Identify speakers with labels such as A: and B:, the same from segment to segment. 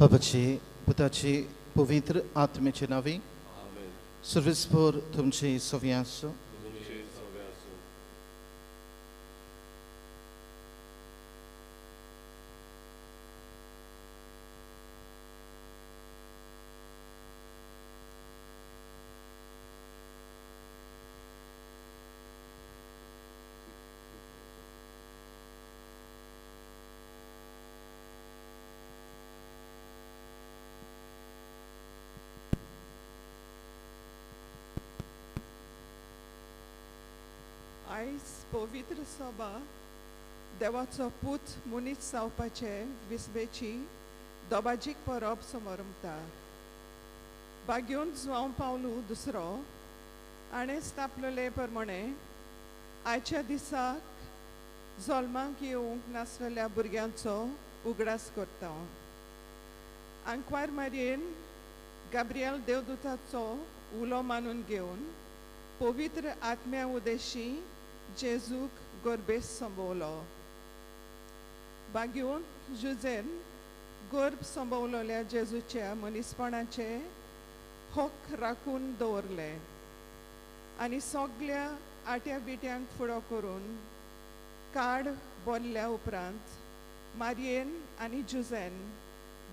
A: बाबाची पुताची पवित्र आत्म्याचे नांवी सर्वेस्पर तुमचे सवी आसूं.
B: आयज पवित्र सभा देवाचो पूत मनीस जावपाचे विसबेची दोबाजीक परब समरमता. बागेवन जुआंव पावलू दुसरो हाणें स्थापलेले प्रमाणे आयच्या दिसाक जल्माक येवंक नासलेल्या भुरग्यांचो उगडास करता. आंकवार मारयेन गाब्रियल देवदूताचो उलो मानून घेवन पवित्र आत्म्या उदेशी जेजूक गर्भेस संभवलो. बागेवन जुजेन गर्भ संभवलेल्या जेजूच्या मनीसपणाचे हक राखून दवरले आनी सगल्या आट्या बिट्यांक फुडो करून कार्ड बोल्ल्या उपरांत मारयेन आनी जुजेन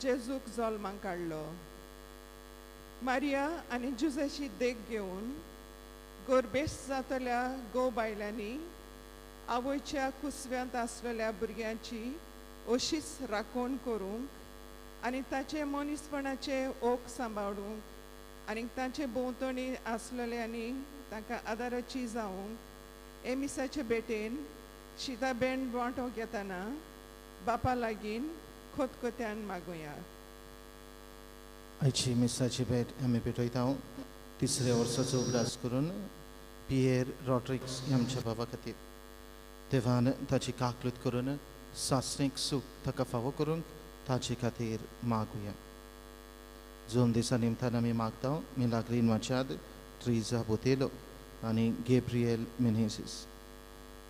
B: जेजूक जल्माक काडलो. मारिया आनी जुजेची देख घेवन गर्भेस जातल्या गो बायलांनी आवयच्या कुसव्यांत आसलेल्या भुरग्यांची अशीच राखण करूंक आनी ताचे मनीसपणाचे ओक सांबाळूंक आनी तांचे भोंवतणी आसलेल्यांनी तांकां आदाराची जावंक एमिसाचे भेटेन शिताबेन वांटो घेतना बापा लागीं खोतखोत्यान मागुया.
A: आयची मिसाची भेट आमी भेटयता तिसऱ्या वर्साचो उगडास करून पियर रॉड्रिक्स आमच्या बाबा खातीर देवान ताची काकलूत करून सासणीक सूख ताका फावो करूंक ताचे खातीर मागुया. जोन दिसा निमतान आमी मागता मिलाग्रीन माचाद, ट्रिजा बोतेलो आनी गेब्रियल मिनेसीस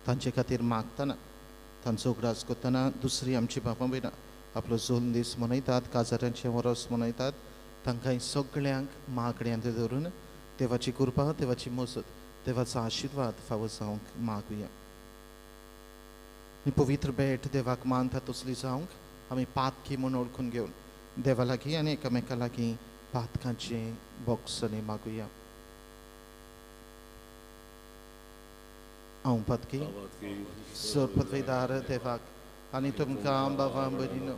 A: तांचे खातीर मागतना तांचो उगडास करतना दुसरी आमची बाबा भयणां आपलो जोन दीस मनयतात, काजारांचें वरस मनयतात, तांकां सगळ्यांक मागण्यांत धरून देवाची कृपा, देवाची मजत, देवाचो आशिर्वाद फावो जावंक मागुया. आनी पवित्र भेट देवाक मानता तसली जावंक आमी पातकी म्हूण वळखून घेवन देवा लागीं आनी एकामेका लागीं पातकांचें बोगसणें मागुया. हांव पातकी सरपदवीदार देवाक आनी तुमकां बाबा भयणीनो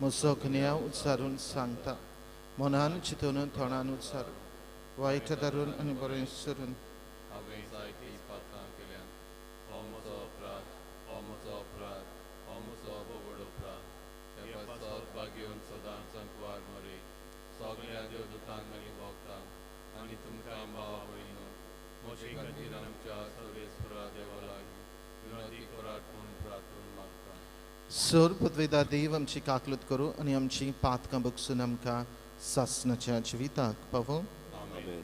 A: म्हजो गुन्यांव उच्चारून सांगता, मनान चिंतून तोंडान उच्चारून वायट धरून आनी बरें सरून
C: हांवें जायतीं पातकां केल्यात. हो म्हजो अपराध, हो म्हजो अपराध, हो म्हजो व्हड अपराध. ते पासत बागेवन सदांच अंकवार मरे सगळ्या देवदूतांक आनी भक्तांक आनी तुमकां भावा भयणीनो म्हजे खातीर आमच्या सर्वेस्परा देवा लागीं विनंती करात म्हूण प्रार्थना मागता.
A: सर पदवेदार देव आमची काकलूत करूं आनी आमची पातकां बगसून आमकां सासणाच्या जिविताक पावो.
C: आमेन.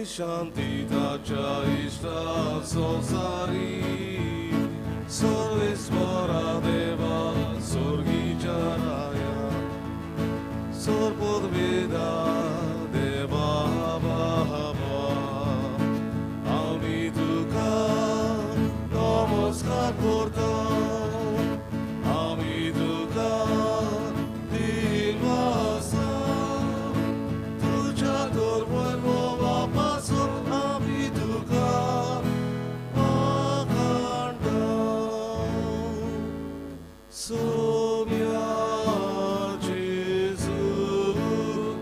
D: शांती ताच्या इश्टा संवसारी सर्वेस्परा देवा स्वर्गीच्या राया सर्वपदवेदा देवा बाबा आमी तुका नमस्कार करता, आमी तुका दिनवासा तुज्या धर्म आमी तुका मागता. सोम्या जेजू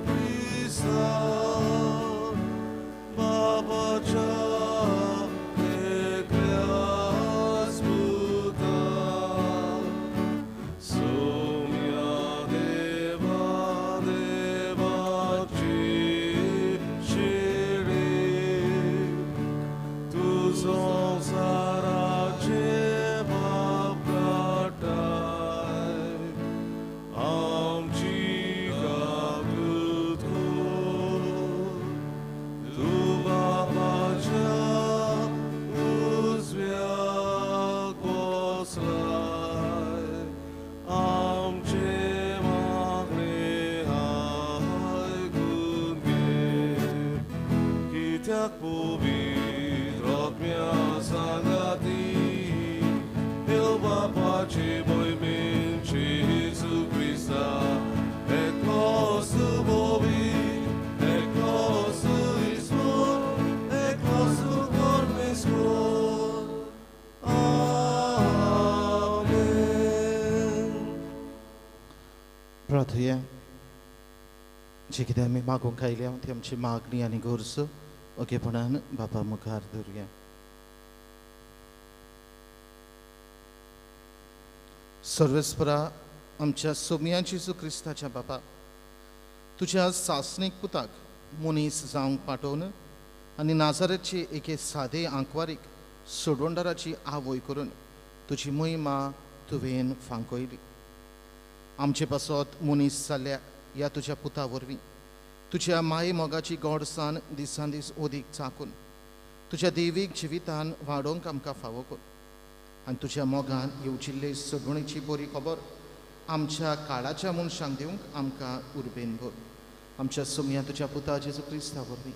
D: क्रिस्ता बाबाच्या एकल्याच पुता सोम्या देवा देवाची शिडी तूं संवसाराचे पाप काडटाय आमची काकूत कर तूं बापाच्या उजव्याक बसलाय आमचे मागणे आयकून घे कित्याक पवित्र आत्म्या सांगाती देव बापाचे मोहिमेन जेजू क्रिस्ता एकलोच पवित्र एकलोच ईश्वर एकलोच परमेश्वर आमेन.
A: प्रार्थुया. जे कितें आमी मागूंक आयल्या ती आमची मागणी आनी गरज ओगेपणान बापा मुखार धरुया. सर्वेस्परा आमच्या सोम्या जेजू क्रिस्ताच्या बापा तुज्या सासणीक पुताक मनीस जावंक पाठोवन आनी नाजाराचे एके सादे आंकवारीक सोडवणदाराची आवय करून तुजी महिमा तुवें फांकयली. आमचे पासत मनीस जाल्ल्या ह्या तुज्या पुता वरवीं तुज्या माये मोगाची गोडसाण दिसान दीस ओदीक चाकून तुज्या देवीक जिवितान वाडोवंक आमकां फावो कर आनी तुज्या मोगान येवजिल्ले सोडवणेची बरी खबर आमच्या काळाच्या मनशांक दिवंक आमकां उर्बेन भर. आमच्या सोम्या तुज्या पुता जेजू क्रिस्ता वरवीं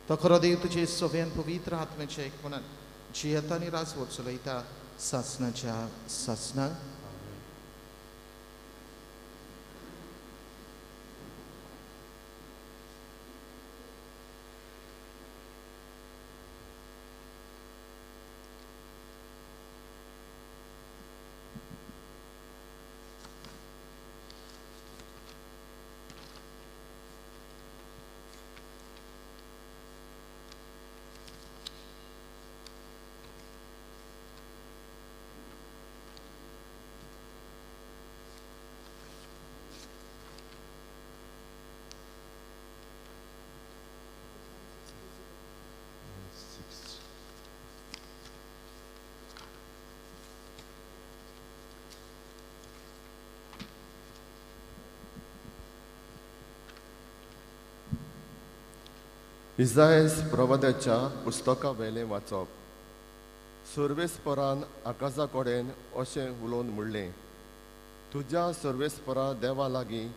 A: तो खरो देव तुजे सगळ्यान पवित्र आत्म्याच्या एकपणान जियेता आनी राजवट चलयता सासणाच्या सासणाक.
E: इजायस प्रवादाच्या पुस्तका वेलें वाचप. सर्वेस्परान आकाशा कडेन अशें उलोवन म्हणलें, तुज्या सर्वेस्परा देवा लागीं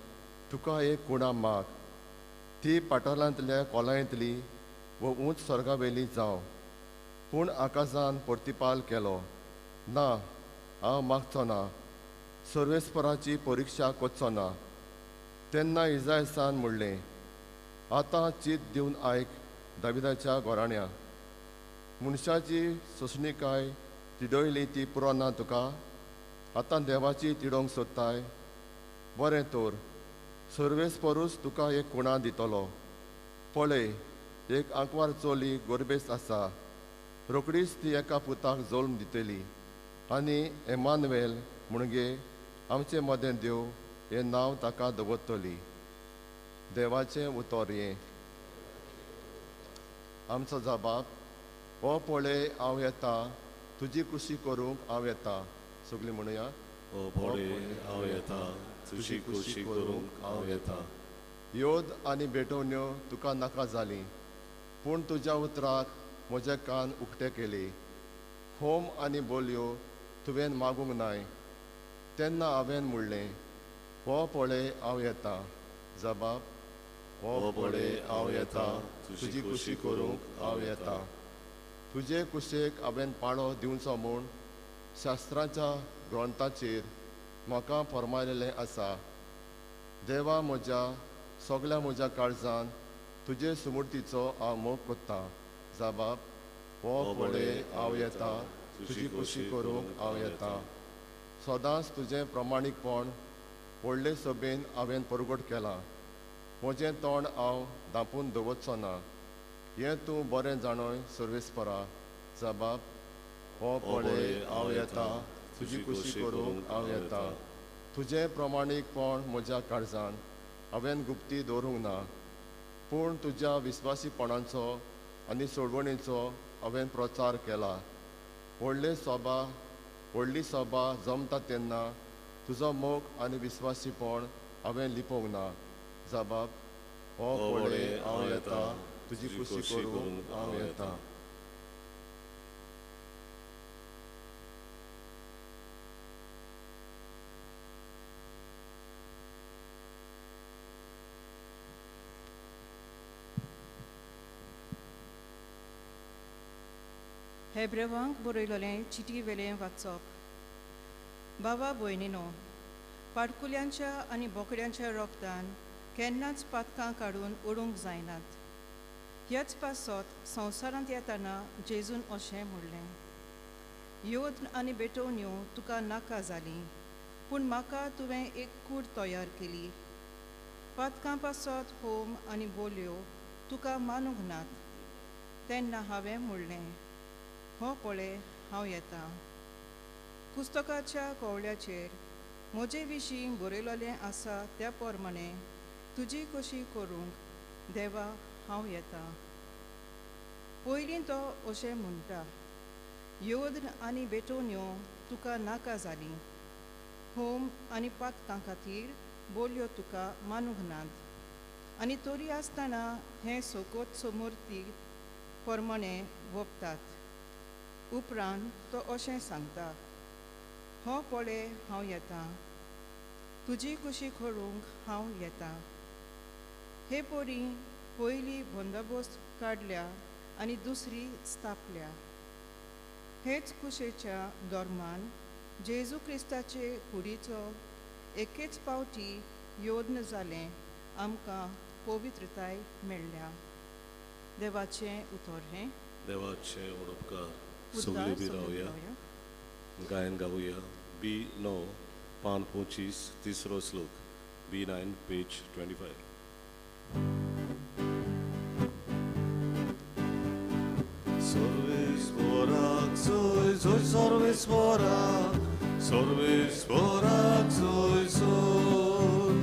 E: तुका एक कुणा माग, ती पाटलांतल्या कोलायंतली व उंच स्वर्गावेली जावं. पूण आकाशान प्रतिपाल केलो, ना, हांव मागचो ना, सर्वेस्पराची परिक्षा करचो ना. तेन्ना इजायसान म्हणलें, आतां चीत दिवन आयक दाविदाच्या घराण्या, मनशाची सोंसणीकाय तिडयली ती पुरो ना तुका, आतां देवाची तिडोवंक सोदताय. बरें तर सर्वेस्परूच तुका एक कुणा दितलो. पळय, एक आंकवार चली गोरबेस्त आसा, रोखडीच ती एका पुताक जल्म दितली आनी एमानुएल म्हणजे आमचे मदें देव हें नांव ताका दवरतली. देवाचें उतर हें. आमचो जबाब, हो पळय हांव येता, तुजी कुशी करूंक हांव येता. सगळीं म्हणुया,
C: हो पळय हांव येता, तुजी कुशी करूंक हांव येता.
E: योद आनी भेटवण्यो तुका नाका जाली, पूण तुज्या उतराक म्हजे कान उक्ते केले. होम आनी बोलयो तुवें मागूंक नाय. तेन्ना हांवें म्हणलें, हो पळय हांव येता. जबाब, हो पळय हांव येता, तुजी कुशी करूंक हांव येता. तुजे कुशेक हांवें पाळो दिवचो म्हूण शास्त्राच्या ग्रंथाचेर म्हाका फर्मायलेलें आसा. देवा म्हज्या सगळ्या म्हज्या काळजान तुजे सुमूर्तीचो हांव मोग कोत्तां. जबाब, हो पळय हांव येता, तुजी कुशी करूंक हांव येता. सदांच तुजें प्रमाणीकपण व्हडले सभेन हांवें परगट केलां. म्हजें तोंड हांव धांपून दवरचो ना. हें तूं बरें जाणय सर्वेस्परा. जबाब हो पळय हांव येता, तुजी खुशी करूंक हांव येता. तुजें प्रमाणीकपण म्हज्या काळजान हांवें गुप्ती दवरूंक ना, पूण तुज्या विस्वासीपणाचो आनी सोडवणीचो हांवें प्रचार केला. व्हडली सभा जमता तेन्ना तुजो मोग आनी विस्वासीपण हांवें लिपोवंक ना. जबाब हो पळय हांव येता, तुजी खुशी करूंक हांव येता.
F: हेब्रेवांक बरयलोलें चिटी वेलें वाचप. बाबा भयणीनो, पाडकुल्यांच्या आनी बोकड्यांच्या रोगतान केन्नाच पातकां काडून उडूंक जायनात. ह्याच पासत संवसारांत येताना जेजून अशें म्हणलें, योद्न आनी बेटोवण्यो तुका नाका जाली, पूण म्हाका तुवें एक कूड तयार केली. पातकां पासत होम आनी बोलयो तुका मानूंक नात. तेन्ना हांवें म्हणलें, हो पळय हांव येता. पुस्तकाच्या कवळ्याचेर म्हजे विशीं बरयलोलें आसा त्या प्रमाणे तुजी कशी करूंक देवा हांव येता. पयलीं तो अशें म्हणटा, योद्न आनी बेटोवण्यो तुका नाका जाली, होम आनी पातकां खातीर बोलयो तुका मानूंक नात. आनी तरी आसतना हें सोकोत समूर्ती प्रमाणे वपतात. उपरांत तो अशें सांगता, हो पळय हांव येता, तुजी खुशी करूंक हांव येता. हे परी पयली बंदोबस्त काडल्या आनी दुसरी स्थापल्या. हेच कुशेच्या धर्मान जेजू क्रिस्ताचे कुडीचो एकेच पावटी योद्न जालें आमकां पवित्रताय मेळ्ळ्या. देवाचें उतर हें.
D: देवाचें उपकार. सगळीं बी रावया, गायन गावया. बी 9 पान 25 तिसरो श्लोक. बी 9 पेज 25. सर्वेस्पराक जोय जोय, सर्वेस्पराक, सर्वेस्पराक जोय जोय,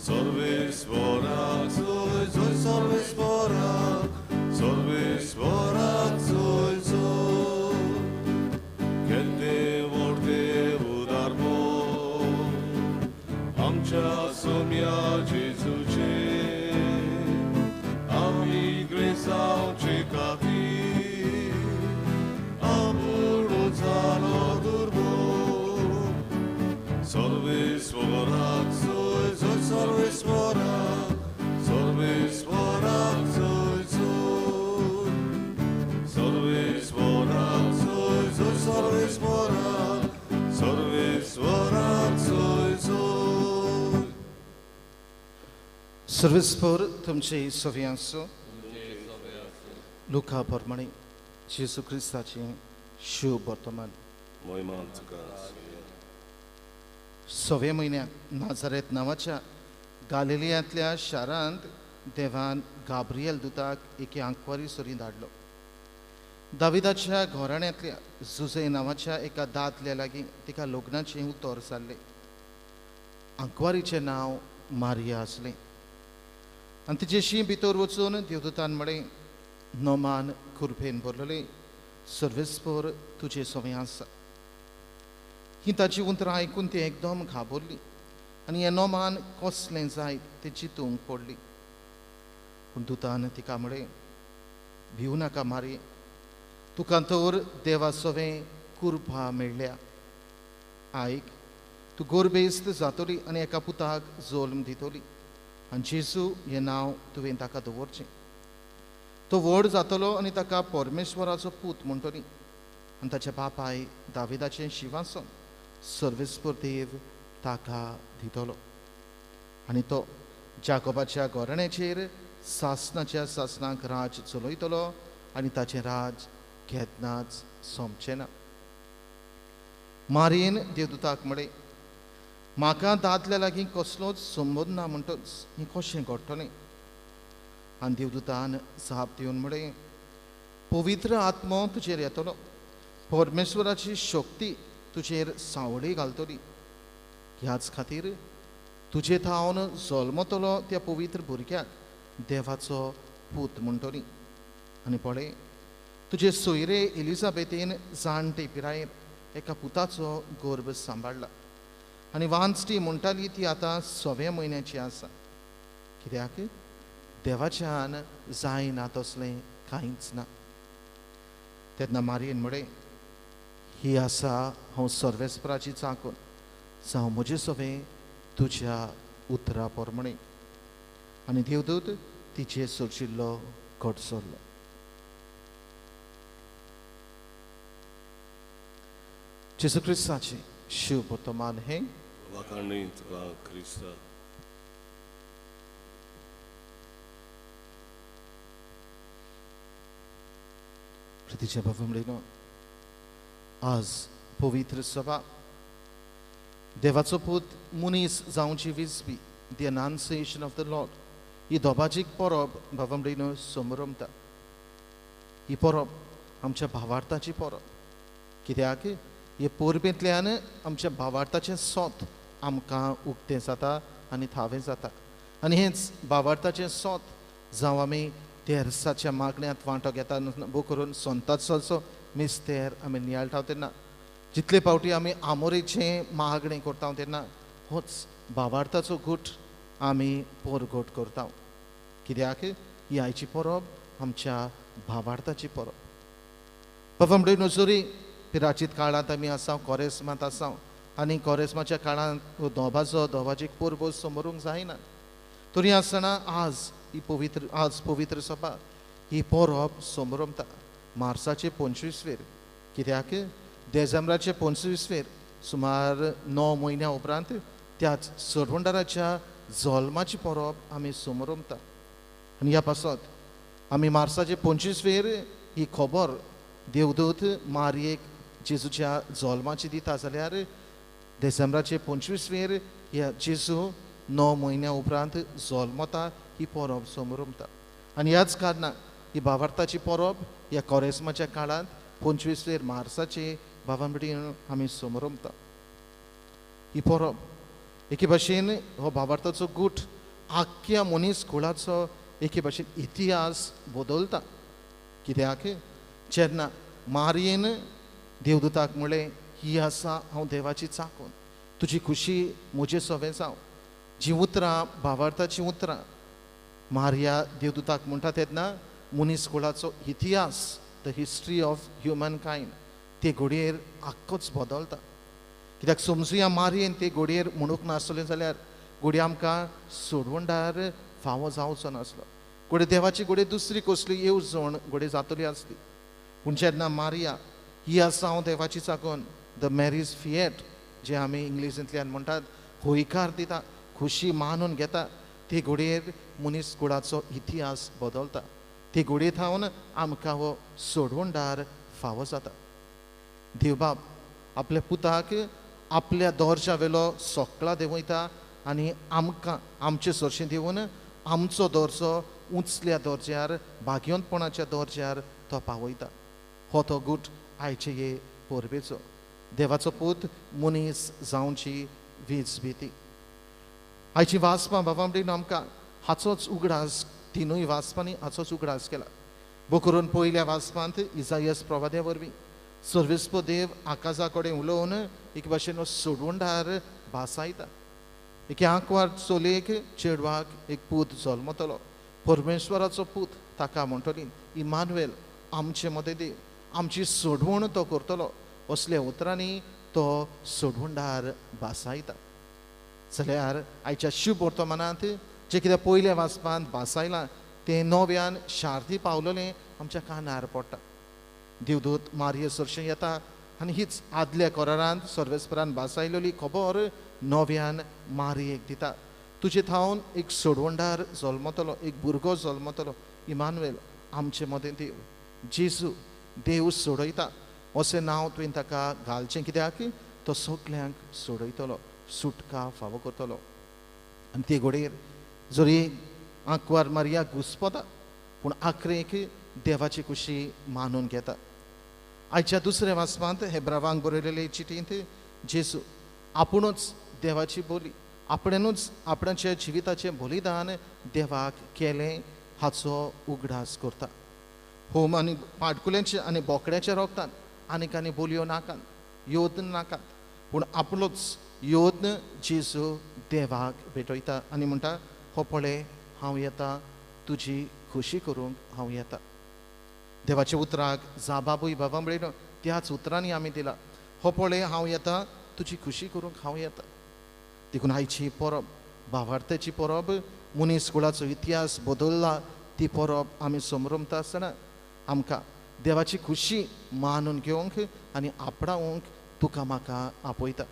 D: सर्वेस्पराक जोय जोय, सर्वेस्पराक, सर्वेस्पराक जोय जोय. केद्दे व्हडले उदारपो आमच्या सोम्या जेजूचे, आमी ग्रेसांवचे खातीर आपूण जालो दुर्बोल. सर्वेस्पराक जोय जोय, सर्वेस्पराक, सर्वेस्पराक जोय जोय, सर्वेस्पराक जोय जोय, सर्वेस्पराक, सर्वेस्पराक जोय जोय.
A: सर्वेस्पर तुमचे सवे आसूं. लुका प्रमाणे जेजू क्रिस्ताचें शुभ वर्तमान. सव्या म्हयन्याक नाझारेत नांवाच्या गालिलियांतल्या शारांत देवान गाब्रियल दुताक एके आंकवारी सरी धाडलो. दाविदाच्या घराण्यांतल्या जुजे नांवाच्या एका दादल्या लागीं तिका लग्नाचें उतर जाल्लें. आंकवारीचें नांव मारिया आसलें. आनी तिचेशी भितर वचून देवदूतान म्हळें, नोमान कुरपेन भरलें, सर्वेस्पर तुजे सवें आसा. ही ताची उतरां आयकून ती एकदम घाबरली आनी हें नोमान कसलें जायत तें चिंतूंक पडली. पूण दुतान तिका म्हळें, भिवू नाका मारी, तुका तर देवा सवें कुरपा मेळ्ळ्या. आयक, तूं गोरबेस्त जातली आनी एका पुताक जल्म दितली आनी जेजू हें नांव तुवें ताका दवरचें. तो व्हड जातलो आनी ताका परमेश्वराचो पूत म्हणटली आनी ताच्या बापाय दाविदाचें शिंवासन सर्वेस्पर देव ताका दितलो आनी तो जाकोबाच्या घराण्याचेर सासनाच्या सासनाक राज चलयतलो आनी ताचें राज केन्नाच सोंपचें ना. मारयेन देवदूताक म्हळें, म्हाका दादल्या लागीं कसलोच संबंद ना म्हणटच हें कशें घडटलें? आनी देवदूतान जाप दिवन म्हळें, पवित्र आत्मो तुजेर येतलो, परमेश्वराची शक्ती तुजेर सावळी घालतली, ह्याच खातीर तुजे थावन जल्मतलो त्या पवित्र भुरग्याक देवाचो पूत म्हणटली. आनी पळय, तुजे सोयरे एलिझाबेथीन जाणटे पिरायेर एका पुताचो गर्भ सांबाळ्ळा आनी वांचटी म्हणटाली ती आतां 6व्या म्हयन्याची आसा, कित्याक देवाच्यान जायना तसलें कांयच ना. तेन्ना मारयेन म्हळें, ही आसा हांव सर्वेस्पराची चाकून, जावं म्हजें सवें तुज्या उतरा प्रमाणें. आनी देवदूत तिचे सोडशिल्लो घटसरलो. जेजू क्रिस्ताचें शिव वर्तमान हें.
D: वाखाणणी तुका क्रिस्ता.
A: प्रितीच्या बाबा म्हणलो, आज पवित्र सभा देवाचो पूत मनीस जावची विजबी, the annunciation of the Lord, ही दोबाजीक परब बाबा म्हणलो समरमता. ही परब आमच्या भावार्थाची परब, कित्याक हे परबेंतल्यान आमच्या भावार्थाचें सोत आमकां उक्तें जाता आनी थावें जाता. आनी हेंच भावार्थाचें सोत जावं आमी तेर्साच्या मागण्यांत वांटो घेता, बो करून संताचो मिस्तेर आमी नियाळटा तेन्ना, जितले फावटी आमी आमोरेचें मागणें करता तेन्ना होच भावार्थाचो गूट आमी परगट करता, कित्याक ही आयची परब आमच्या भावार्थाची परब. बाबा म्हणून नजरी पिराचीत काळांत आमी आसा, कोरेस्मांत आसा आनी कोरेस्माच्या काळांत दोबाजो दोबाजीक परबो समरूंक जायना, तरी आसतना आज ही पवित्र, आज पवित्र सभा ही परब समरमता मार्साचे 25वेर, कित्याक देजेंब्राचे 25वेर सुमार 9 म्हयन्या उपरांत त्याच सरवंडाराच्या जल्माची परब आमी समरमता. आनी ह्या पासत आमी मार्साचे 25वेर ही खबर देवदूत मारयेक जेजूच्या जल्माची दिता जाल्यार देसेंब्राचे 25वेर ह्या जेजू 9 म्हयन्या उपरांत जल्मता ही परब समरमता. आनी ह्याच कारणान ही भावार्थाची परब ह्या कोरेस्माच्या काळांत 25वेर मार्साचे बाबां आमी समरमता. ही परब एके भाशेन हो भावार्थाचो गूट आख्ख्या मनीस कुळाचो एके भाशेन इतिहास बदलता, कित्याक जेन्ना मारयेन देवदूताक म्हळें, ही आसा हांव देवाची चाकून, तुजी खुशी म्हजे सवें जावं, जीं उतरां भावार्थाचीं उतरां मारया देवदूताक म्हणटा तेन्ना मनीस कुळाचो इतिहास, the history of human kind, ते घडयेर आख्खोच बदलता. कित्याक समजुया मारयेन ते घडयेर म्हणूंक नासलें जाल्यार घडये आमकां सोडवंडार फावो जावचो नासलो, घडये देवाची घडये दुसरी कसली येवजण घडये जातली आसली. पूण जेन्ना मारया ही आसा हांव देवाची चाकून, the marriage Fiat जे आमी इंग्लिशींतल्यान म्हणटात, हयकार दिता, खुशी मानून घेता, ते घडयेर मनीस कुळाचो इतिहास बदलता, ते घडये थावन आमकां हो सोडवंडार फावो जाता. देवबाब आपल्या पुताक आपल्या दर्जा वेलो सकला देंवयता आनी आमकां आमचे सरशें दिवन आमचो दर्जो उंचल्या दर्ज्यार, भाग्यवंतपणाच्या दर्ज्यार तो पावयता. हो तो गूट आयचे हे परबेचो, देवाचो पूत मनीस जावची वीज भीती. आयची वाचपां बाबा म्हणून आमकां हाचोच उगडास, तिनूय वाचपांनी हाचोच उगडास केला. बो करून पयल्या वाचपांत इजायस प्रवाद्या वरवीं सर्वेस्पो देव आकाशा कडेन उलोवन एक भाशेन सोडवंडार भासायता. एके आंकवार चलयेक चेडवाक एक पूत जल्मतलो, परमेश्वराचो पूत ताका म्हणटली, इमानुएल, आमचे मदें देव, आमची सोडवण तो करतलो, असल्या उतरांनी तो सोडवंडार भासायता. जाल्यार आयच्या शिव वर्तमानांत जें कितें पयल्या वाचपांत भासायलां तें नव्यान शार्दी पावलेलें आमच्या कानार पडटा. देवदूत मारये सरशें येता आनी हीच आदल्या करारांत सर्वेस्परान भासायलेली खबर नव्यान मारयेक दिता. तुजे थावन एक सोडवंडार जल्मतलो, एक भुरगो जल्मतलो, इमानुएल, आमचे मदें देव, जेजू देव सोडयता अशें नांव तुवें ताका घालचें, कित्याक तो सगल्यांक सोडयतलो, सुटका फावो करतलो. आनी ते घोडेर जरी आंकवार मारिया घुस्पता पूण आखरेक देवाची खुशी मानून घेता. आयच्या दुसऱ्या वाचपांत हेब्रावांक बरयलेले चिटींत जेजू आपुणूच देवाची बोली, आपणेनूच आपणाच्या जिविताचें बलिदान देवाक केलें हाचो उगडास करता. होम आनी पाटकुल्यांच्या आनी बोकड्याच्या रोगतान आनीक आनी बोलयो नाकात, योत्न नाकात, पूण आपलोच योत्न जेजू देवाक भेटयता आनी म्हणटा, हो पळय हांव येता, तुजी खुशी करूंक हांव येता. देवाच्या उतराक जाबाबूय बाबा म्हणलो त्याच उतरांनी आमी दिला, हो पळय हांव येता, तुजी खुशी करूंक हांव येता. देखून आयची परब भावार्थाची परब, मनीस कुळाचो इतिहास बदल्ला ती परब आमी समरमता आसतना आमकां देवाची खुशी मानून घेवंक आनी आपणावंक तुका म्हाका आपयता.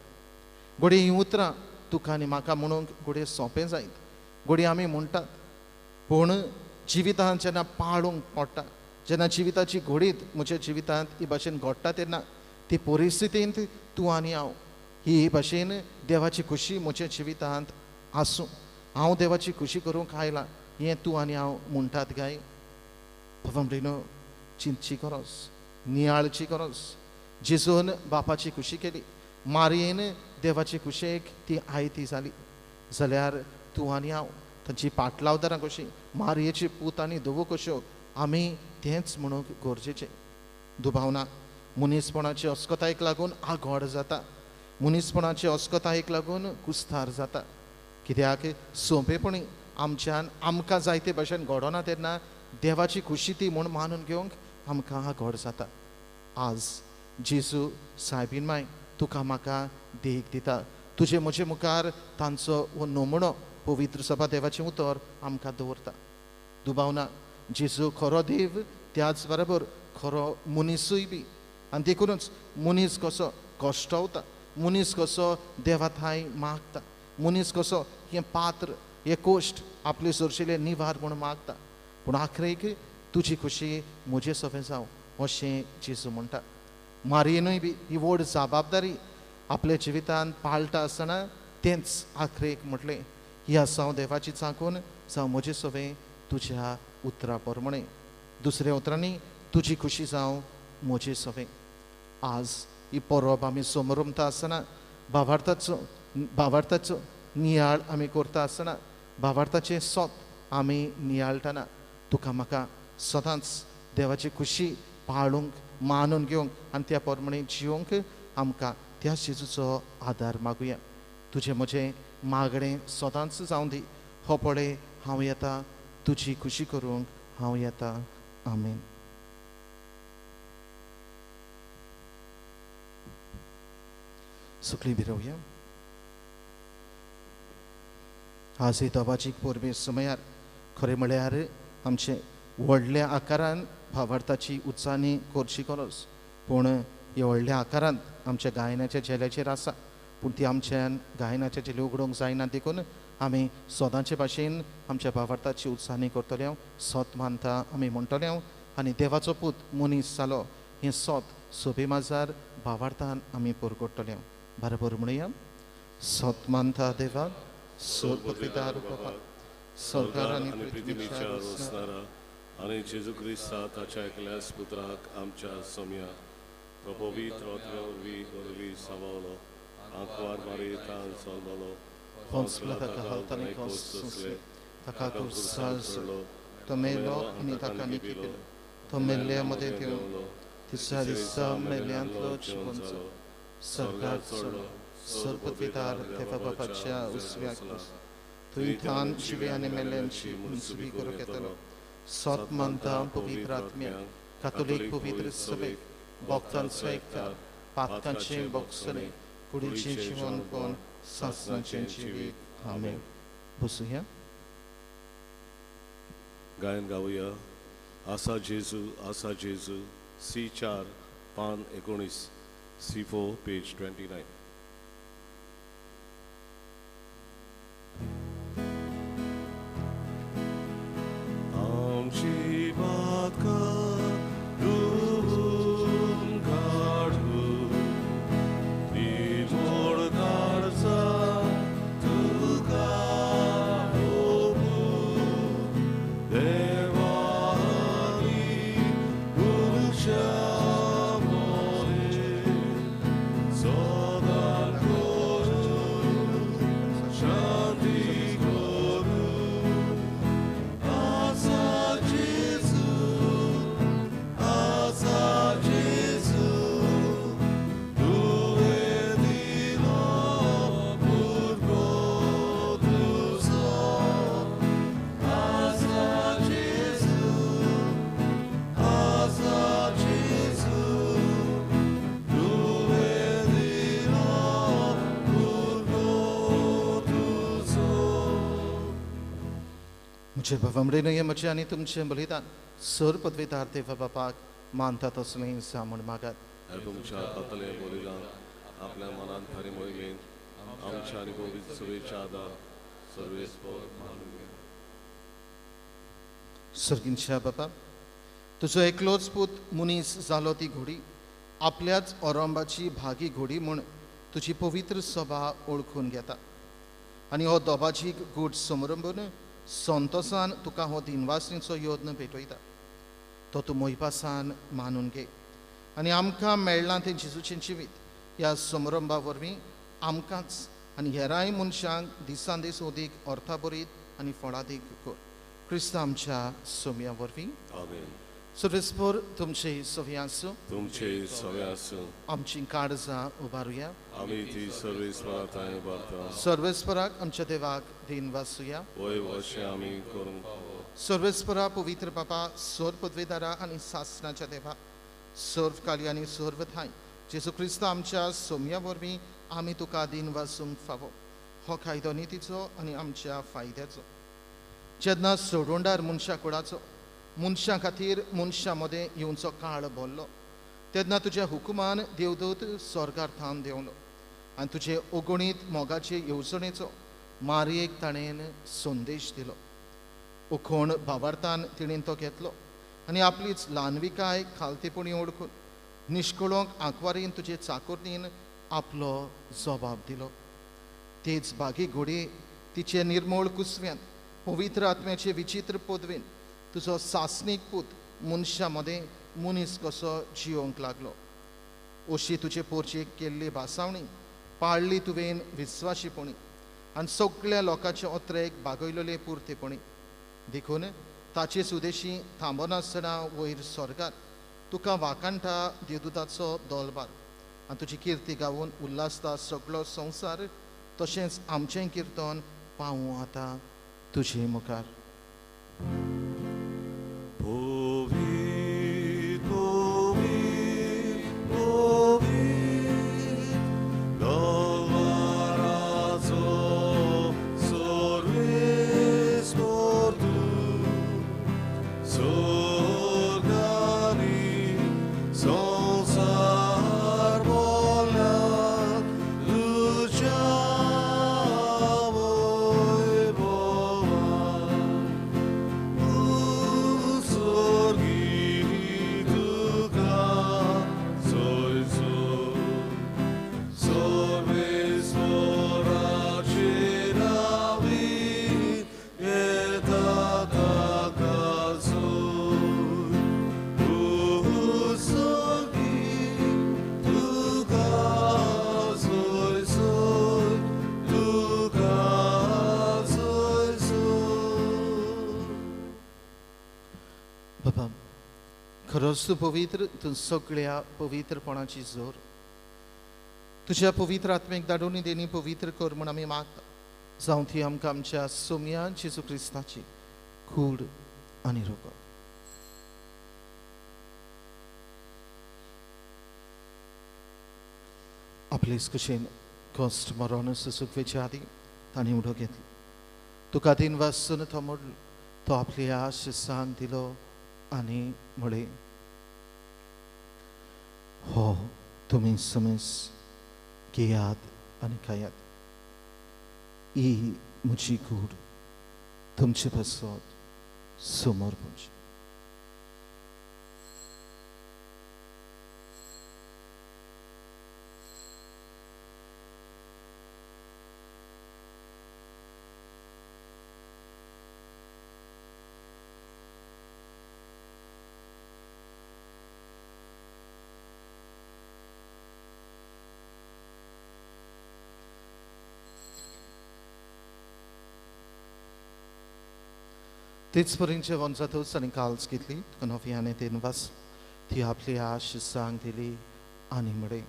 A: घडये हीं उतरां तुका आनी म्हाका म्हणूंक घडये सोंपें जायत, घडये आमी म्हणटात, पूण जिवितांत जेन्ना पाळूंक पडटा, जेन्ना जिविताची घडीत म्हज्या जिवितांत ही भाशेन घडटा तेन्ना ती परिस्थितींत तूं आनी हांव ही भाशेन देवाची खुशी म्हज्या जिवितांत आसूं, हांव देवाची खुशी करूंक आयलां हें तूं आनी हांव म्हणटात काय? बाबा म्हणलो, चिंतची गरज, नियाळची गरज. जेजून बापाची खुशी केली, मारयेन देवाची खुशेक ती आयती जाली, जाल्यार तूं आनी हांव तांची पाटलावदारां कशीं, मारयेची पूत आनी धुवो कश्यो आमी तेंच म्हणूंक गरजेचें. दुबावना मनीसपणाचे अस्कतायेक लागून आगोड जाता, मनीसपणाचे अस्कतायेक लागून कुस्तार जाता. कित्याक सोंपेपणी आमच्यान आमकां जायते भाशेन घडोना तेन्ना देवाची खुशी ती म्हूण मानून घेवंक आमकां आगोड जाता. आज जेजू सायबीन माय तुका म्हाका देख दिता, तुजे म्हजे मुखार तांचो हो नमुनो पवित्र सभा देवाचें उतर आमकां दवरता. दुबावना जेजू खरो देव, त्याच बरोबर खरो मनीसूय बी, आनी देखूनच मनीस कसो कश्टवता, मनीस कसो देवा थांय मागता, मनीस कसो हें पात्र हें कोश्ट आपले सरशिले निवार म्हूण मागता, पूण आखरेक तुजी खुशी म्हजे सोंपें जावं अशें जेजू म्हणटा. मारयेनूय बी ही व्हड जबाबदारी आपल्या जिवितांत पाळटा आसतना तेंच आखरेक म्हटलें, ही आसा हांव देवाची चाकून जावं म्हजे सोंपें तुज्या उतरा प्रमाणे. दुसऱ्या उतरांनी तुजी खुशी जावं म्हजे सोंपें. आज ही परब आमी समरमता आसतना भावार्थाचो नियाळ आमी करता आसतना, भावार्थाचें सोत आमी नियाळटना तुका म्हाका सदांच देवाची खुशी पाळूंक, मानून घेवंक आनी त्या प्रमाणे जिवंक आमकां त्या जेजूचो आदार मागुया. तुजें म्हजें मागणें सदांच जावं दी, हो पळय हांव येता, तुजी खुशी करूंक हांव येता. आमेन. सुकली बिरोवया. आज ही दबाजीक परबे समयार खरें म्हळ्यार आमचे व्हडल्या आकारान भावार्थाची उत्साहानी करची गरज, पूण ह्या व्हडल्या आकारांत आमच्या गायनाच्या झेल्याचेर आसा, पूण ती आमच्यान गायनाच्या झेले उगडूंक जायना, देखून आमी सदांचे भाशेन आमच्या भावार्थाची उत्साहानी करतले हांव, सत मानता आमी म्हणटले हांव, आनी देवाचो पूत मनीस जालो हें सत सोबे माजार भावार्थान आमी परगडटले हांव. बरोबर म्हणुया, सत मानता देवाक सोदपितार बापा सरकार आनी
D: पृथ्वीच्या रचणारा आनी जेजू क्रिस्ता ताच्या एकल्याच पुत्राक आमच्या सोम्या तो पवित्र आत्म्या वरवीं वरवीं सामावलो, आंकवार मारयेंतान जल्मलो,
A: पोंसला ताका हालतानी कोस सोंसले, ताका खुर्सार चडलो, तो मेलो आनी ताका निकिलो, तो मेल्ल्या मदें देंवलो, तिसऱ्या दिसा मेल्ल्यांतलो जिवन जालो, स्वर्गार चडलो, सर्वपितार देवा बापाच्या उजव्याक बसलो, थंय थावन जिवे आनी मेल्ल्यांची मुनसुबी करूंक येतलो. सत मानता पवित्र आत्म्याक, कातोलीक पवित्र सभेक, भक्तांचो एकचार, पातकांचें भोगसणें, कुडीचें जिवनपण, सासणाचें जिवीत. आमेन. बसुया.
D: गायन गावया आसा जेजू आसा जेजू, सी 4 पान 19, C4 page 29. आमची बाका धुवून काडून
A: म्हजे बाबा म्हजें आनी तुमचें बलिदान सर पदवेदार देवा बापाक मानता तसलें जा म्हूण मागात.
D: तुमच्या हातांतलें बलिदान आपल्या मनान खरें मोहिमेन आमच्या आनी पवित्र सभेच्या आदार सर्वेस्पर मानून घे.
A: सर्गींच्या बापा, तुजो एकलोच पूत मनीस जालो ती घोडी आपल्याच ओरंबाची भागी घोडी म्हूण तुजी पवित्र सभा ओळखून घेता आनी हो दोबाजीक गूट समरंबून संतोसान तुका हो दिनवासणीचो यत्न भेटयता. तो तूं मोहिपासान मानून घे आनी आमकां मेळ्ळां तें जेजूचें जिवीत ह्या समारंभा वरवीं आमकांच आनी हेरांय मनशांक दिसान दीस अदीक अर्थाभरीत आनी फळादीक कर. क्रिस्त आमच्या सोम्या वरवीं.
D: आमेन.
A: सर्वेस्पर तुमचे सवे आसूं.
D: तुमचे सवे आसूं.
A: आमची काळजां उबारुया.
D: आमी ती सर्वेस्परा थंय उबारता.
A: सर्वेस्पराक आमच्या देवाक दिन वासुया.
D: वय वशें आमी करूंक फावो.
A: सर्वेस्परा पवित्र बाबा, सर्व पदवेदारा आनी सासणाच्या देवा, सर्व काली आनी सर्व थांय जेजू क्रिस्त आमच्या सोम्या वरवीं आमी तुका दिन वासूंक फावो. हो कायदो नितीचो आनी आमच्या फायद्याचो. जेन्ना सोडोंडार मनशा कुळाचो मनशां खातीर मनशां मदें येवचो काळ भरलो तेन्ना तुज्या हुकुमान देवदूत स्वर्गार थावन देंवलो आनी तुजे अगणीत मोगाचे येवजणेचो मारयेक ताणें संदेश दिलो. उखोण भावार्थान तिणें तो घेतलो आनी आपलीच ल्हानविकाय खालतेपणी ओळखून निश्कळोंक आंकवारीन तुजे चाकोरणीन आपलो जबाब दिलो. तेच भागी घोडये तिचे निर्मोळ कुसव्यांत पवित्र आत्म्याचे विचित्र पदवेन तुजो सासणीक पूत मनशां मदें मनीस कसो जियोंक लागलो. अशी तुजे पोरचेक केल्ली भासावणी पाळ्ळी तुवें विस्वाशीपणी आनी सगळ्या लोकांचे अत्रेक बागयलेले पुरतेपणी. देखून ताचे सुदेशी थांबनासतना वयर स्वर्गार तुका वाकांटा देवदूताचो दोलबार आनी तुजी किर्ती गावून उल्हासता सगळो संवसार. तशेंच आमचें किर्तन पावूं आतां तुजे मुखार. खरोच तूं पवित्र, तूं सगळ्या पवित्रपणाची जोर. तुज्या पवित्र आत्मेक धाडून देणी पवित्र कर म्हूण आमी मागता. जावं ती आमकां आमच्या सोम्या जेजू क्रिस्ताची कूड आनी रोगत. आपलेच कशेन कश्ट मरण सुसुकवेच्या आदीं तांणी उडो घेतलो. तुका दिन वासून तो मोडलो, तो आपल्या शिसांक दिलो आनी म्हळें, हो तुमी समेस घेयात आनी खायात. ही म्हजी कूड तुमचे पासत समोर पडची. तेच परीन जेवण जातच आनी काल्स घेतली, तुका नव्याने तेन वास ती आपली आशिसांक दिली आनी म्हळें,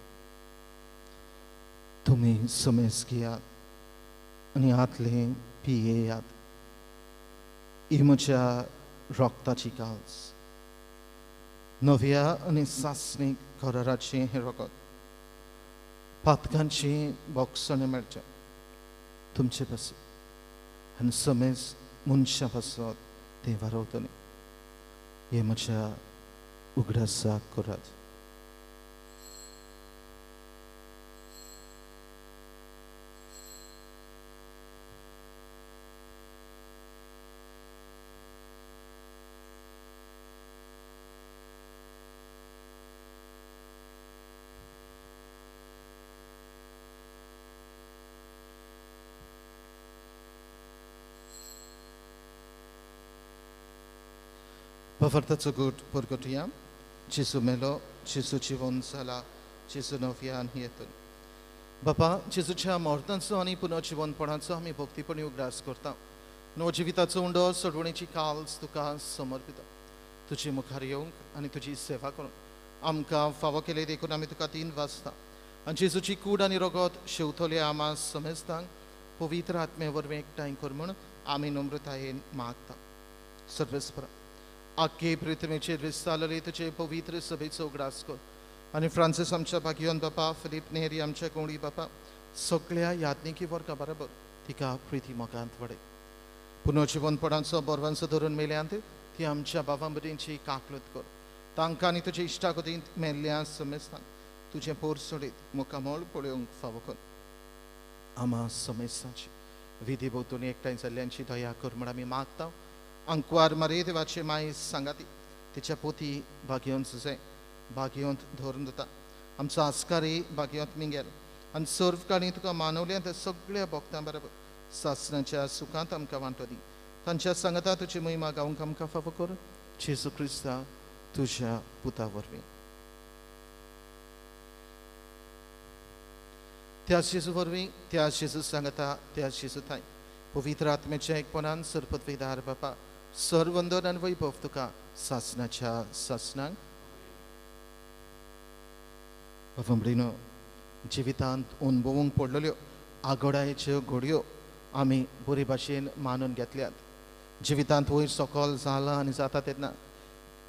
A: तुमी समेस घेयात आनी हातलें पियेयात. ही म्हज्या रोगताची काल्स, नव्या आनी सासणीक कराराचें हें रोगत पातकांचें बोगसणें मेळचें तुमचे पासून आनी समेस मनशां पासत तें वारवतलें. हें म्हज्या उगडासाक करात. पफर्ताचो गूट परगटया. जेजू मेलो, जेजू जिवन जाला, जेजू नव्यान येतलो. बापा, जेजूच्या मरणाचो आनी पुनर्जिवनपणाचो आमी भक्तीपणी उगडास करता. नव जिविताचो उंडो सोडवणेची काल्स तुका समर्पिता. तुजे मुखार येवंक आनी तुजी सेवा करूंक आमकां फावो केले देखून आमी तुका 3 वाजता आनी जेजूची कूड आनी रगत शेवतले आमा समेस्तांक पवित्र आत्मे वरवीं एकठांय कर म्हूण आमी नम्रतायेन मागता. सर्वेस्परा, आख्खे पृथ्वीचेर विस्तारलेले तुजे पवित्र सभेचो उगडास कर आनी फ्रांसीस आमच्या भाग्यवन बापा, फिलीप नेरी आमच्या कोंगडी बापा, सगळ्या याज्ञिकी वर्गा बरोबर तिका प्रिती मोगांत वडय. पुनर्जिवनपणाचो बरवांचो धरून मेल्यांत ती आमच्या बाबा भुरग्यांची काकलूत कर. तांकां आनी तुजे इश्टागतींत मेल्ल्या समेस्तांक तुजें पोर सोडीत मुखामळ पळोवंक फावो कर. आमा समेस्तांची विधी भोंवतणी एकठांय जाल्ल्यांची दया कर म्हूण आमी मागता. आंकवार मारे देवाचे माय सांगाती तिच्या पोती भाग्यवंत सुसें भाग्यवंत धरून दिता. आमचो आस्कारी भाग्यवंत मिंगेल आनी सर्व काणी तुका मानवल्या त्या सगळ्या भक्तां बरोबर सासणाच्या सुखांत आमकां वांटो दी. तांच्या सांगाता तुजी महिमा गावंक आमकां फावो कर. जेजू क्रिस्ता तुज्या पुता वरवीं. त्याच जेजू वरवीं, त्याच जेजू सांगाता, त्याच जेजू थांय पवित्र आत्म्याच्या एकपणान सरपदवीदार बापा, सर्वंदन आनी वैभव तुका सासणाच्या सासणाक. बाबा, जिवितांत अणभवूंक पडलेल्यो आगोडायेच्यो घडयो आमी बरे भाशेन मानून घेतल्यात. जिवितांत वयर सकल जालां आनी जाता तेन्ना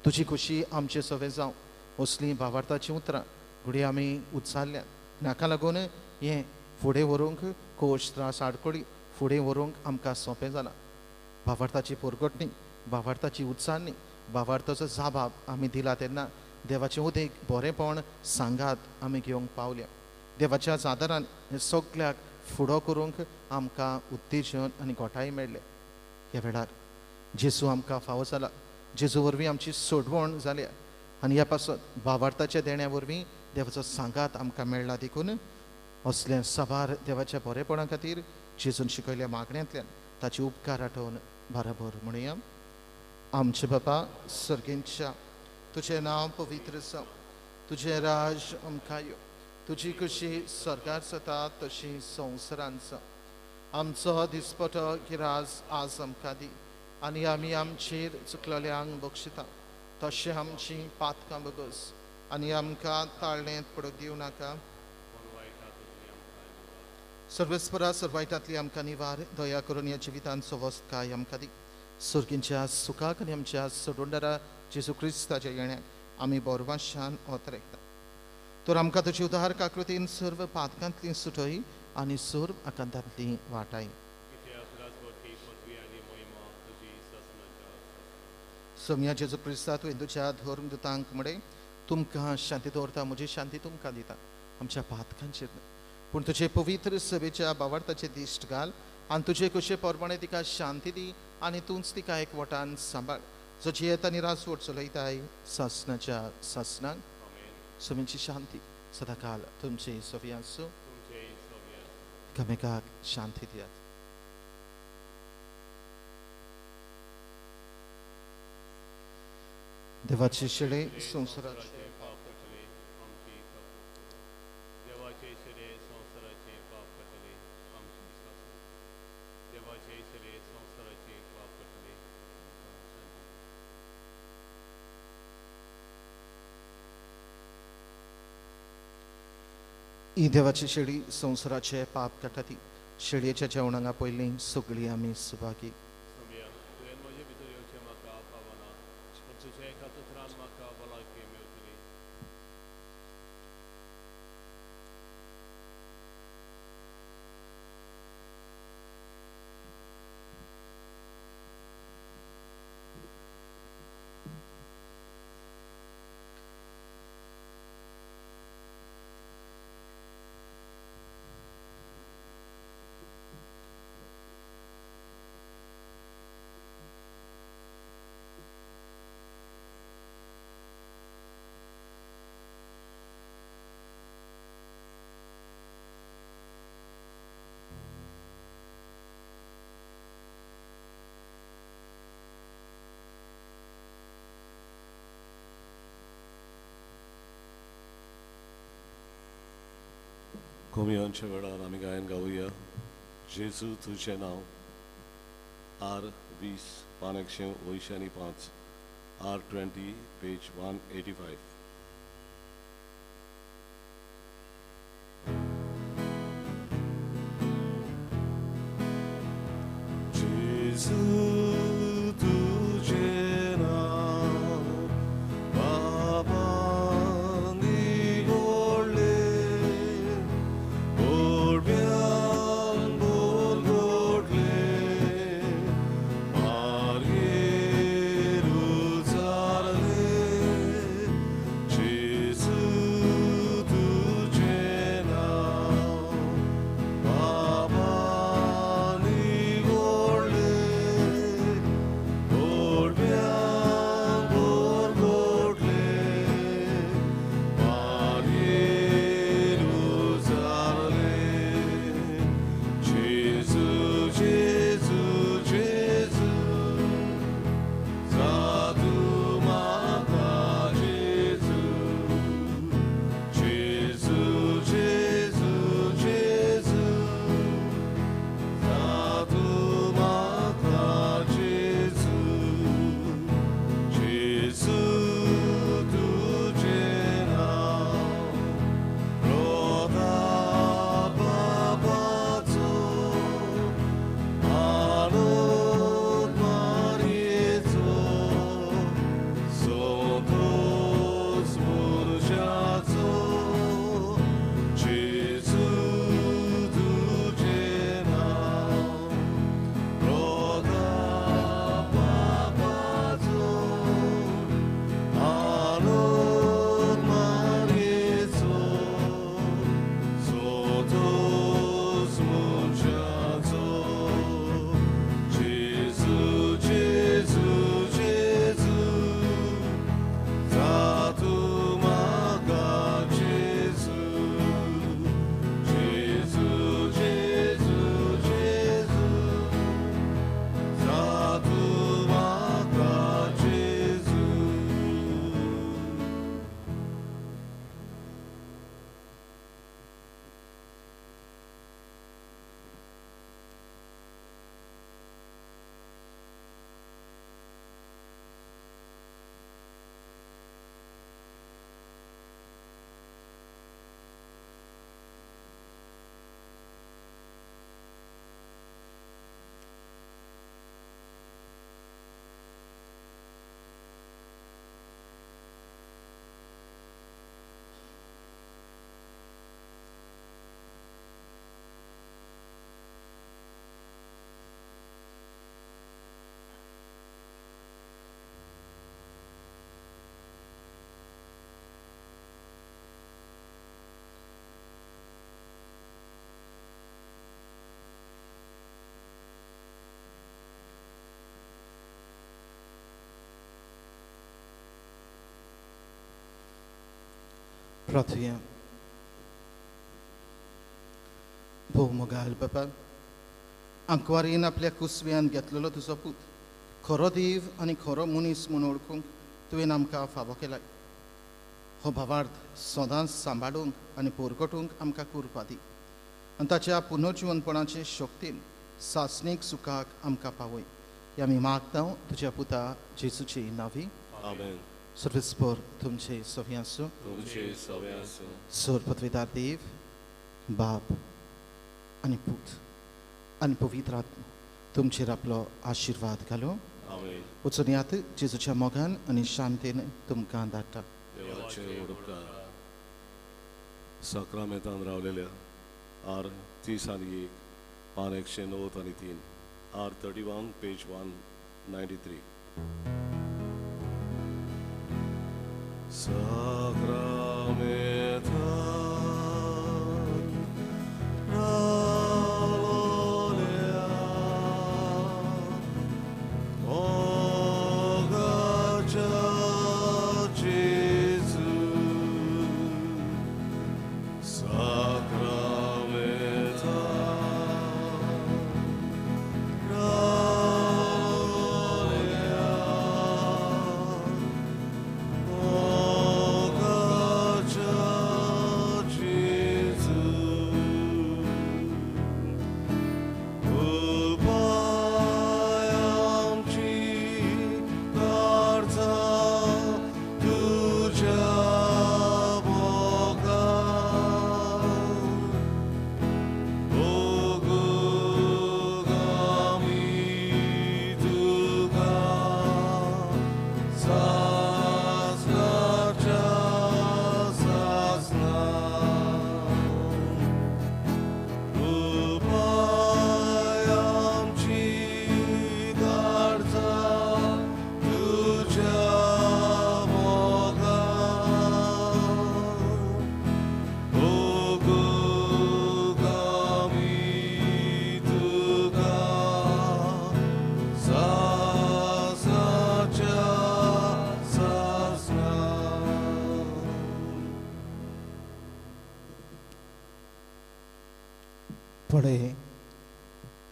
A: तुजी खुशी आमचे सवे जावं असलीं भावार्थाचीं उतरां घडये आमी उच्चारल्यात. हाका लागून हें फुडें व्हरूंक कोश त्रास आडखळी फुडें व्हरूंक आमकां सोंपें जालां. भावार्थाची परगटणी, भावार्थाची उच्चारणी, भावार्थाचो जाबाब आमी दिला तेन्ना देवाचें उदेक बरेंपण सांगात आमी घेवंक पावल्या. देवाच्या आदारान हें सगळ्याक फुडो करूंक आमकां उत्तेजन आनी घोटाय मेळ्ळे. ह्या वेळार जेजू आमकां फावो जाला. जेजू वरवीं आमची सोडवण जाल्या आनी ह्या पासत भावार्थाच्या देण्या वरवीं देवाचो सांगात आमकां मेळ्ळा. देखून असल्या साबार देवाच्या बरेपणा खातीर जेजून शिकयल्या मागण्यांतल्यान ताचे उपकार आठोवन बराबर म्हणुया. आमचे बापा सर्गेंतच्या, तुजें नांव पवित्र जावं, तुजें राज आमकां यो, तुजी खुशी स्वर्गार जाता तशी संवसारांत जावं. आमचो दिसपटो गिराज आज आमकां दी आनी आमी आमचेर चुकलेल्यांक बक्षिता तशें आमची पातकां बगस आनी आमकां ताळणेंत पडूंक दिवं नाका. सर्वेस्परा सर्वायटांतली आमकां निवार, दया करून ह्या जिवितांत सवस्तकाय आमकां दी. सुर्गींच्या सुखाक आनी आमच्या सोडवणदारा जेजू क्रिस्ताच्या येण्याक आमी बोरवाशान ओतरेकता. तर आमकां तुजी उदार काकृतीन सर्व पातकांतली सुटय आनी सर्व आकांतांतली वाटाय. सोम्या जेजू क्रिस्ता तुवें तुज्या धर्मदूतांक म्हळें, तुमकां शांती दवरता, म्हजी शांती तुमकां दिता, आमच्या पातकांचेर न्हय पूण तुजे पवित्र सभेच्या भावार्थाचे दिश्ट घाल आनी तुजे कुशे प्रमाणे तिका शांती दी आनी तूंच तिका एक वटान सांबाळ, जो जियेता आनी राजवट चलयताय सासणाच्या सासणाक. समीची शांती सदांकाल तुमची सवी आसूं. एकामेकाक शांती दियात. देवाचे शेळे संवसाराचे ही देवाची शेळी संवसाराचे पाप काडटा ती शेळयेच्या जेवणांगा पयलीं सगळीं आमी सुभागी.
D: कोमियांच्या वेळार आमी गायन गावया जेजू तुजें नांव आर 20 पान 185 आर 20 पेज 185. जेजू तुजें नांव बाबा निवडलें गोडव्यान बोल गोडलें मार्गेर उचारलें जेजू तुजें नांव बाबा निवडलें गोडव्यान बोल गोडलें मार्गेर उचारलें जेजू जेजू जेजू जादू म्हाका जेजू जेजू जेजू जेजू जादू म्हाका जेजू जेजू तुजें नांव प्रताप बाबाचो आनंद मारयेचो संतोस मनशाचो जेजू तुजें नांव प्रताप बाबाचो आनंद मारयेचो संतोस मनशाचो जेजू जेजू जेजू जातू म्हाका जेजू जेजू जेजू जेजू जातू म्हाका जेजू.
A: प्रार्थुया. भोव मोगाल बापा, आंकवारीन आपल्या कुसव्यान घेतलेलो तुजो पूत खरो देव आनी खरो मनीस म्हूण वळखूंक तुवें आमकां फावो केलाय. हो भावार्थ सदांच सांबाळूंक आनी पोरकटूंक आमकां कुरपा दी आनी ताच्या पुनर्जिवनपणाचे शक्तीन सासणीक सुखाक आमकां पावय. हे आमी मागता तुज्या पुता जेजूचे नांवी.
D: आमेन.
A: सर्वेस्पर तुमचे सवी आसूं.
D: तुमचे सवे आसूं.
A: सर पदवीदार देव बाप आनी पूत आनी पवित्र आत्मा तुमचेर आपलो आशिर्वाद घालूं.
D: आमेन.
A: वचून यात जेजूच्या मोगान आनी शांतीन तुमकां धाडटा.
D: देवाचे उपकार. साक्रामेंतान रावलेल्या आर 30 आनी 1 पान 109 आनी 3 आर 31 पेज 193. साक्रामेंतान रावलेल्या मोगाच्या जेजू साक्रामेंतान रावलेल्या मोगाच्या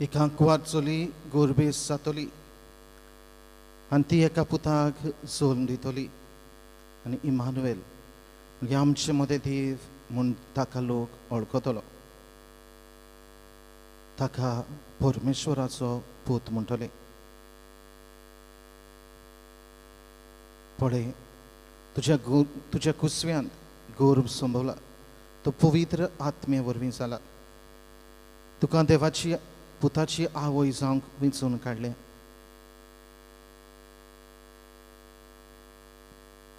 A: एक आंकवार चली गोरबेस जातली आनी ती एका पुताक जल्म दितली आनी इमानुएल म्हणजे आमचे मदें देव म्हूण ताका लोक वळखतलो, ताका परमेश्वराचो पूत म्हणटले। पळय तुज्या कुसव्यांत गर्भ संभवला, तो पवित्र आत्मे वरवीं जाला। तुका देवाची पुताची आवय जावंक विंचून काडलें।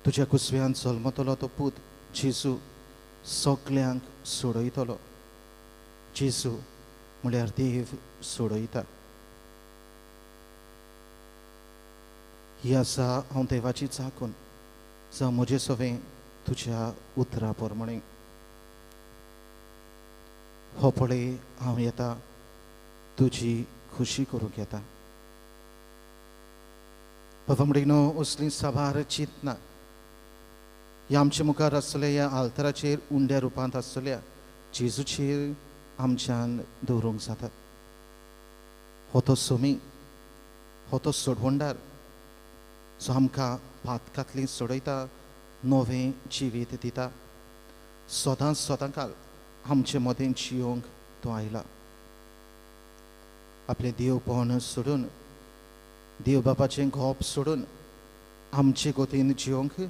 A: तुज्या कुसव्यांत जल्मतलो तो पूत जेजू सगल्यांक सोडयतलो। जेजू म्हळ्यार देव सोडयता। ही आसा हांव देवाची चाकून, जावं म्हजे सवें तुज्या उतरा प्रमाणे। हो पळय हांव येता, तुजी खुशी करूंक येता। बाबा म्हणिनो असलीं साबार चिंतना ह्या आमचे मुखार आसतल्या ह्या आल्ताराचेर उंड्या रुपांत आसतल्या जेजूचेर आमच्यान दवरूंक जातात। हो तो सोमी, हो तो सोडवणदार जो आमकां पातकांतली सोडयता, नवें जिवीत दिता। सदां सदां काल आमचे मदें जियोंक तो आयला। आपलें देवपण सोडून, देव बापाचें गोप सोडून आमचे गोतीन जियोंक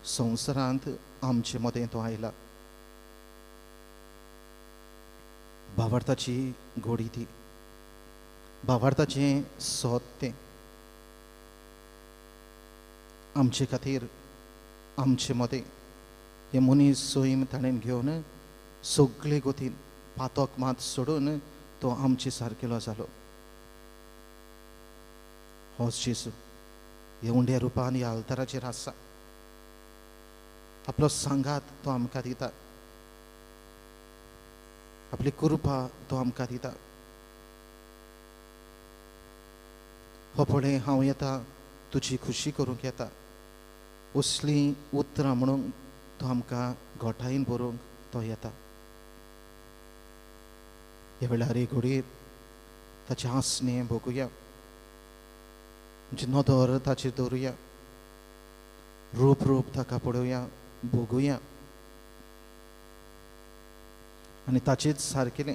A: संवसारांत आमचे मदें तो आयला। भावार्थाची गोडी ती, भावार्थाचें सोद तें आमचे खातीर आमचे मदें हे मनीस सैम ताणें घेवन सगळे गोतीन पातक मात सोडून तो आमचे सारकेलो जालो। होच जेजू हे उंड्या रुपान ह्या आल्ताराचेर आसा। आपलो सांगात तो आमकां दिता, आपली कृपा तो आमकां दिता। हो पळय हांव येता, तुजी खुशी करूंक येता, असलीं उतरां म्हणून तो आमकां घोटायेन बरोवंक तो येता। ह्या वेळार एक घडयेर ताचें हांसणें भोगुया, आमची नदर ताचेर दवरुया, रूप रूप ताका पळोवया, भोगुया आनी ताचेच सारकेलें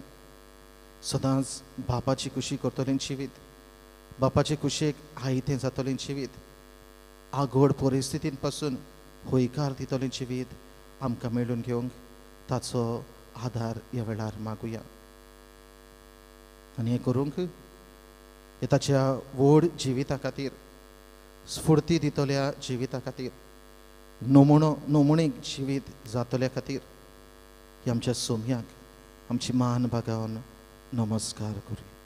A: सदांच बापाची खुशी करतलें जिवीत, बापाचे कुशेक आयतें जातलें जिवीत, आगोड परिस्थितीन पासून हयकार दितलें जिवीत आमकां मेळून घेवंक ताचो आदार ह्या वेळार मागुया। आनी हें करूंक हे ताच्या व्हड जिविता खातीर, स्फुर्ती दितल्या जिविता खातीर, नमुनो नमुणीक जिवीत जातल्या खातीर आमच्या सोम्याक आमची मान बागावन नमस्कार करूया।